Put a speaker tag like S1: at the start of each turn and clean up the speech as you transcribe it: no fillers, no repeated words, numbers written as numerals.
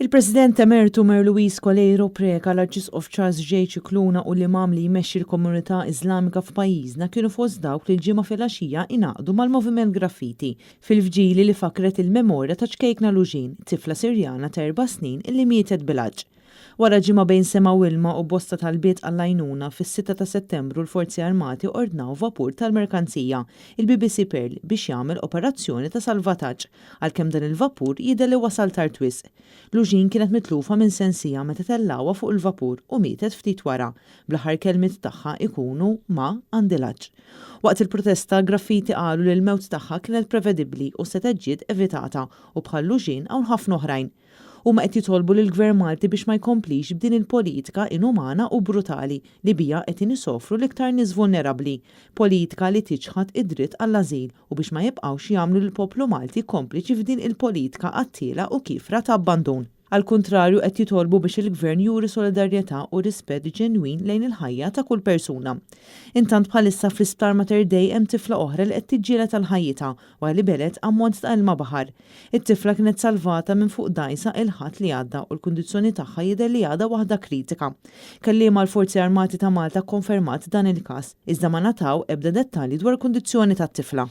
S1: Il-President Emertu Mary Louise Coleiro Preca, l-Arċisqof Charles J. Scicluna u l-Imam li jmexxi l-komunità Iżlamika f'pajjiżna kienu fost dawk li l-Ġimgħa filgħaxija ingħaqdu mal-Moviment Graffiti fil-vġili li fakkret il-memorja ta' ċkejkna Lujin, tifla Sirjana ta' erba' snin illi mietet bil-għatx. Wara ġimgħa bejn sema u ilma u bosta talbiet għall-għajnuna, fis-sitta ta' Settembru l-Forzi Armati ordnaw vapur tal-merkanzija, il-BBC Pearl, biex jagħmel operazzjoni ta' salvataġġ, għalkemm dan il-vapur jidher li wasal tard wisq. Lujin kienet mitlufa minn sensiha meta tellgħuha fuq il-vapur u mietet ftit wara, bl-aħħar kelmiet tagħha ikunu Ma għandi l-għatx. Waqt il-protesta, Graffiti qalu li l-mewt tagħha kienet prevedibbli u setgħet ġiet evitata u bħal Lujin hawn ħafna oħrajn. Huma qed jitolbu lill-Gvern Malti biex ma jkomplix b'din il-politika inumana u brutali li biha qed inisofru l-iktar nies vulnerabbli, politika li tiċħad id-dritt għall-ażil u biex ma jibqgħux jagħmlu lill-poplu Malti kompliċi f'din il-politika qattiela u kiefra ta' abbandun. Għall-kuntrarju qed jitolbu biex il-Gvern juri solidarjetà u rispett ġenwin lejn il-ħajja ta' kull persuna. Intant bħalissa fl-Isptar Mater Dei hemm tifla oħra li qed tiġġieled għal ħajjitha wara li belgħet ammont ta' ilma baħar. It-tifla kienet salvata minn fuq dgħajsa il-Ħadd li għadda u l-kundizzjoni tagħha jidher li għadha waħda kritika. Kelliema għall-Forzi Armati ta' Malta kkonfermat dan il-każ, iżda ma ngħataw ebda dettalji dwar il-kundizzjoni tat-tifla.